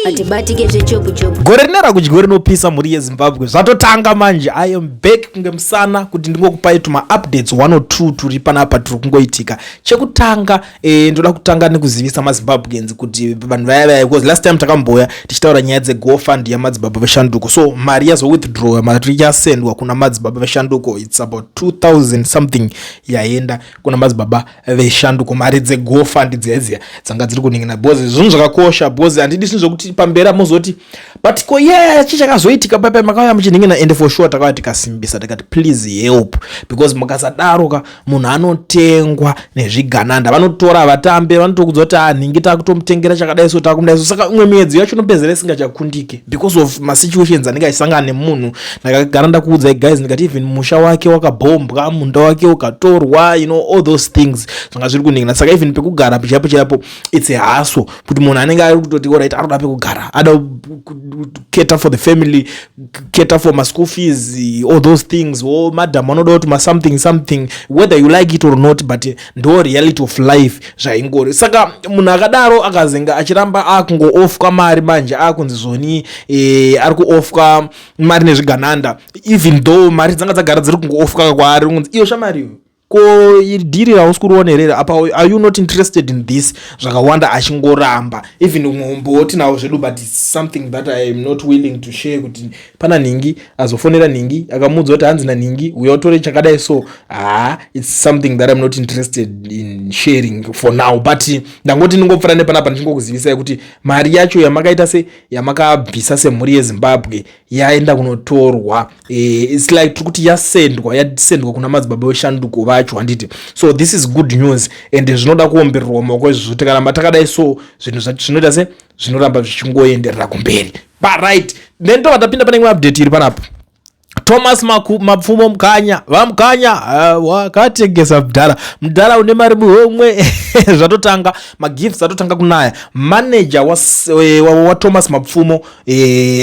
Atibatike zvechopu-chopu. Gore rine rakudyo rinopisa, mhuri yeZimbabwe. Zvatotanga manje. I am back kunge musana kuti ndingokupai tuma updates 1 or 2 turi panapa tiri kungoitika. Chekutanga, ndoda kutanga nekuzivisa maZimbabweans kuti vanhu vaya vaya, because last time takamboya tichitaura nyaya dzeGoFund yamadzibaba veshanduko. So mari yazowithdraw, mari yasendwa kuna madzibaba veshanduko. It's about 2000 something yaenda kuna madzibaba veshanduko, mari dzeGoFund dziya dziya dzanga dziri kuningina, because zvinhu zvakakosha, because handidi zvinhu zvokuti pamberi mozoti, "But ko yeah, chi chakazoitika paipai makauya muchiningina?" And for sure takauya tikasimbisa tikati, "Please help," because mukasadaro ka, munhu anotengwa nezvigananda. Vanotora vatambe, vanotokudza kuti hanhingi takutomutengera chakadai, so takumudai so. Saka imwe miedzo yacho inopedzera isingachakundike because of masituations anenge achisangana nemunhu. Ndakagara ndakuudzai guys, ndikati even musha wake wakabhombwa, munda wake ukatorwa, all those things zvanga zviri kuningina. Saka even pekugara chaipo chaipo, it's a hustle kuti munhu anenge ari kutoti, alright, arikuda pekugara, ada cater for the family, cater for maschool fees, all those things. O madam anoda kuti masomething something, whether you like it or not, but ndo reality of life zvaingori. Saka munhu akadaro akazenga achiramba akungoofwa mari, manje akunzi zvoni ari kuofwa mari nezvigananda, even though mari dzanga dzagara dziri kungoofwa kwaari. Kunzi, "Iyo shamari, ko deal rausi kuriona here apa? Are you not interested in this?" Zvakawanda achingoramba. Even umwe tinawo zvedu, but it's something that I am not willing to share, kuti pana nhingi azofonera nhingi, akamuudza kuti hanzi nanhingi, uya utore chakadai. So ha, it's something that I'm not interested in sharing for now, but ndangoti ndingopfuura nepanapa ndichingokuzivisai kuti mari yacho yamakaita se yamakabvisa semhuri yeZimbabwe yaenda kunotorwa. It's like tiri kuti yasendwa, yasendwa kuna madzibaba veshanduko vacho, handiti? So this is good news and zvinoda kuombererwa maoko izvozvo. Tikaramba takadai so, zvinhu zvacho zvinoita se zvinoramba zvichingoenderera kumberi. But right then, tobva tapinda pane imwe update iri panapa. Thomas Mapfumo Mukanya, vaMukanya, wakatengesa mudhara, mudhara une mari muhomwe. Zvatotanga, magifts atotanga kunaya. Manager waThomas Mapfumo,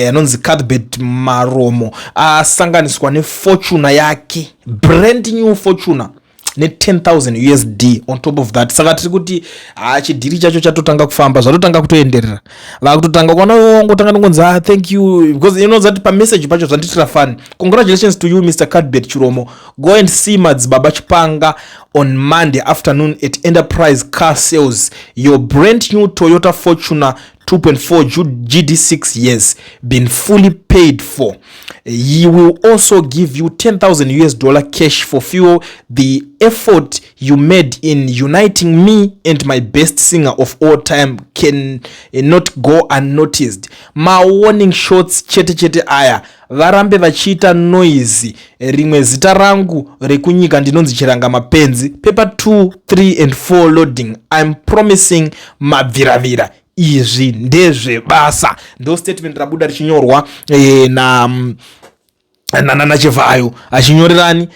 anonzi Cuthbert Maromo, asanganiswa neFortuner yake, brand new Fortuner, ne10,000 USD on top of that. Saka tiri kuti ha, chideal chacho chatotanga kufamba, zvatotanga kutoenderera. Vakutotanga kuona wangotanga nongonzi, "Ah, thank you," because inoza kuti pamessage pacho zvanditira fani: "Congratulations to you, Mr Cuthbert Chiromo. Go and see Madzibaba Chipanga on Monday afternoon at Enterprise Car Sales. Your brand new Toyota Fortuner 2.4 GD6 years been fully paid for. He will also give you 10,000 US dollar cash for fuel. The effort you made in uniting me and my best singer of all time can not go unnoticed." Mawarning shots chete chete aya, varambe vachiita noise. Rimwe zita rangu rekunyika ndinonzi Chiranga Mapenzi. Paper 2, 3 and 4 loading. I'm promising mabviravira. Izvi ndezvebasa. Ndo statement rabuda richinyorwa na naChivhayo achinyorerani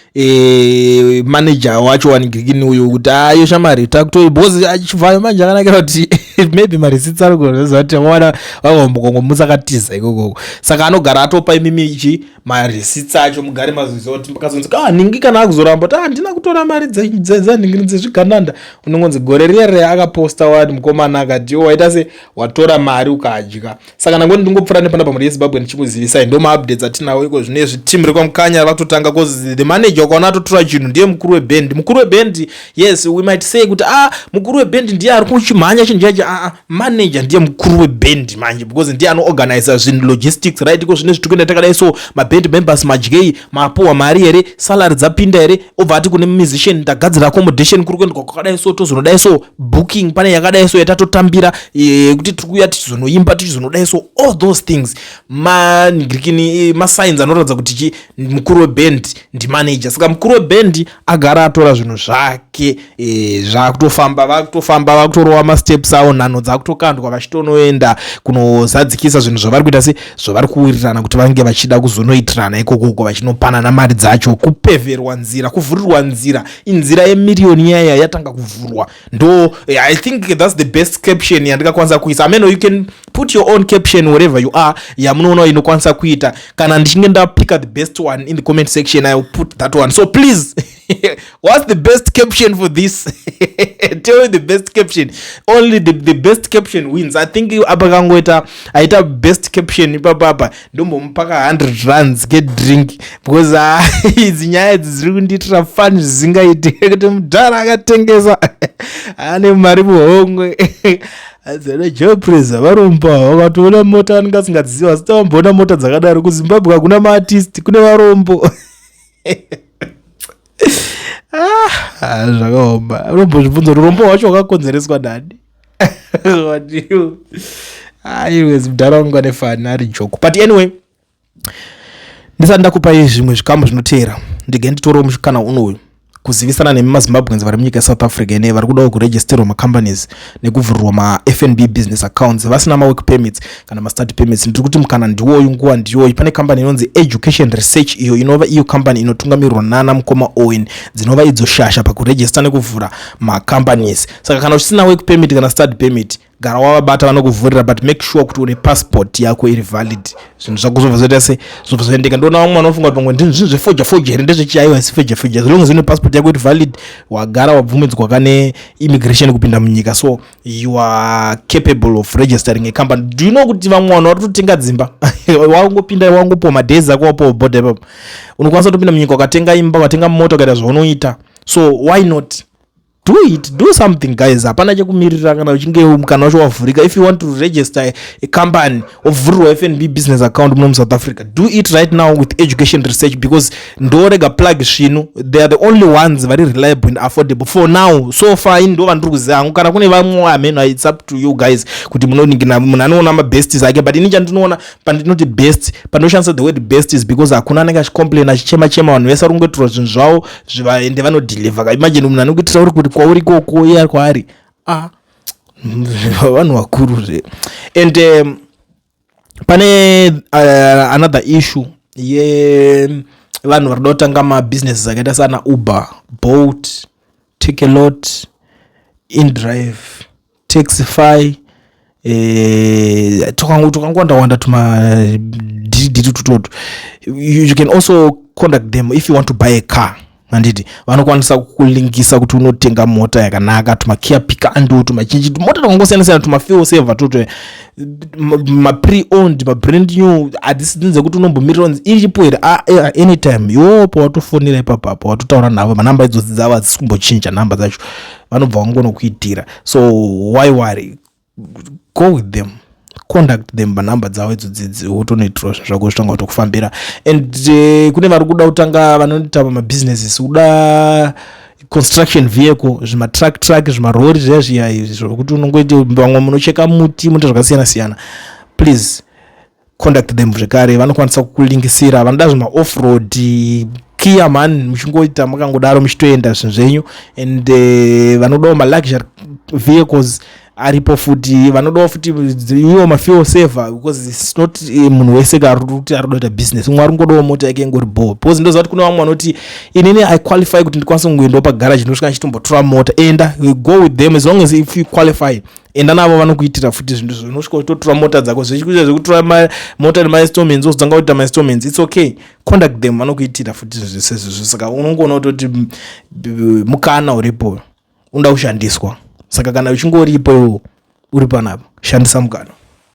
manager wacho wanigirikini uyu kuti, "Ayo shamari, takutoi," because Chivhayo manje akanakira kuti maybe marisitsi ari kuziva kuti wana vambokongomusakatiza ikokoko. Saka anogara atopa imimi ichi marisitsi acho, mugare maziziva kuti makazonzi, "Ah, ningi," kana akuzoramba kuti, "Handina kutora mari dzanhingini dzezvigananda," unongonzi gore riya riya akaposta wani mukomana akati, "Iwo waita se watora mari ukadya." Saka nangoni ndingopfuura nepanapa, mhuri yeZimbabwe, ndichikuzivisai. Ndo maupdates atinawo iko zvinezvi. Team rekwaMukanya rakutotanga, cause the manager ukaona atotora chinhu, ndiye mukuru webhendi. Mukuru webhendi, yes, we might say kuti, "Ah, mukuru webhendi ndiye ari kuchimhanya chinhu chacho." Aa, manager ndiye mukuru webhendi manje, because ndiye anoorganiza zvinhu, logistics, right? Iko zvine zvitikuenda takadai, so maband members madyei, mapuhwa mari here, salary dzapinda here? Obva ati kune musician, "Ndagadzira accommodation, kuri kuendwa kwakadai, so tozonodai, so booking pane yakadai, so yatatotambira yekuti tiri kuuya tichizonoimba, tichizonodai." So all those things manhirikini, masigns anoratidza kuti chi mukuru weband ndimanager. Saka mukuru weband agara atora zvinhu zvake, zvakutofamba, vakutofamba, vakutorova masteps avo, nhanho dzakutokandwa, vachitonoenda kunozadzikisa zvinhu zvavari kuita, se zvavari kuwirirana kuti vange vachida kuzonoitirana ikokoko, vachinopanana mari dzacho, kupevherwa nzira, kuvhurirwa nzira. Inzira yemiriyoni yaya yatanga kuvhurwa. Ndo I think that's the best caption yandingakwanisa kuisa. Ameno, you can put your own caption wherever you are yamunoona inokwanisa kuita. Kana ndichinge ndapika the best one in the comment section, I will put that one. So please What's the best caption for this? Tell me the best caption. Only the best caption wins. I think apa kangoita aita best caption ipapapa, ndombomupa ka 100 rands kedrink, because idzi nyaya idzi dziri kundiitira fun zvisingaiti, kuti mudhara akatengesa ane mari muhomwe. Adzana Jah Prayzah varomba, vakatoona mota vanenge vasingadziziva, asi tavamboona mota dzakadaro kuZimbabwe. Hakuna maartist, kune varombo. Ah, zvakaoma. Unombozvibvunza kuti urombo hwacho hwakakonzereswa nani? Anyways, mudhara wangu ane fun, ari joke. But anyway, ndisati ndakupai zvimwe zvikamu zvinoteera, ndige nditorewo mukana unoyu kuzivisana nemi maZimbabweans vari munyika yeSouth Africa ine vari kudawo kuregisterwa macompanies nekuvhurirwa maFNB business accounts, vasina mawork permits kana mastudy permits. Ndiri kuti mukana ndiwoyu, nguva ndiyoyi. Pane kambani inonzi Education Research, iyo inova iyo kambani inotungamirirwa nana mukoma Owen, dzinova idzo shasha pakuregister nekuvhura macompanies. Saka kana usina work permit kana study permit, gara wavabata, vanokuvhurira, but make sure kuti une passport yako iri valid. Zvinhu zvako zvobva zvoita se zvobva zvoendeka. Ndoona vamwe vanofunga kuti pamwe ndizvo zvinhu zvefoja foja here, ndezvechiaiwa. Asi foja foja, as long as une passport yako iri valid, wagara wabvumidzwa kane immigration kupinda munyika, so you are capable of registering a company. Do you know kuti vamwe vanhu vari kutotenga dzimba? Wangopinda, wangopiwa madays ako, wapiwa bhodha ipapo, unokwanisa kutopinda munyika ukatenga imba, ukatenga mota, ukaita zvaunoita. So why not do it? Do something, guys. Hapana chekumirira. Kana uchinge mukana wacho wavhurika, if you want to register a company, wovhurirwa FNB business account muno muSouth Africa, do it right now with Education Research, because ndorega plug svinu, they are the only ones vari reliable and affordable for now. So far ini ndo vandiri kuziva hangu. Kana kune vamwe ameno, it's up to you guys kuti munoningina. Munhu anoona mabesties ake, but ini chandinoona pandinoti best, pandinoshandisa the word best, is because hakuna anenge achicomplain, achichema chema. Vanhu vese vari kungoitirwa zvinhu zvavo, zvivaende, vanodeliver. Imagine munhu anokuitira uri kuti kwauri ikoko, iye ari kwaari. Ah, vanhu vakuru zve. And pane another issue yevanhu vari kuda kutanga mabusinesses akaita sana Uber, Bolt, Takealot, InDrive, Taxify, tukangowanda wanda tumadhiri tutoto. You can also contact them if you want to buy a car, handiti? Vanokwanisa kukulinkisa kuti unotenga mota yakanaka, tumaKia Picanto, tumachinji mota twakangosiyana siyana, tumafuel saver toto, mapre-owned, mabrand new. Hadzisi dzekuti unombomirira kunzi iripo here. Anytime iwowo pawatofonera ipapapo, watotaura navo, manamba idzodzi dzavo hadzisi kumbochinja namba dzacho, vanobva vangonokuitira. So why worry? Go with them, contact them panhamba dzavo idzodzidzi, wotonoitirwa zvinhu zvako zvitanga kutokufambira. And kune vari kuda kutanga, vanoita mabusinesses, kuda construction vehicle, zvimatruck truck, zvimarori zviya zviya zvokuti unongoiti vamwe munocheka muti, munoita zvakasiyana siyana, please contact them zvekare, vanokwanisa kukulinkisira. Vanoda zvemaoffroad, Kia man, muchingoita makangodaro muchitoenda zvinhu zvenyu. And vanodawo maluxury vehicles aripo futi. Vanodawo futi iwo mafuel saver, because it's not munhu wese kari kuti ari kuda kuita business, umwe ari kungodawo mota yake ingori bho, because ndoziva kuti kune vamwe vanoti inini I qualify kuti ndikwanise kungoendawo pagaraji, ndosvika ndichitombotora mota. Enda, go with them. As long as if you qualify, enda navo, vanokuitira futi zvinhu izvo. Unosvika uchitotora mota dzako zvechikuita zvekutora mota nemainstallments, wozotanga kuita mainstallments, it's okay. Contact them, vanokuitira futi zvinhu zvese izvozvo. Saka unongoona kutoti mukana uripo unoda kushandiswa. Saka kana uchingoripo iwo uri panapa, shandisa mukana.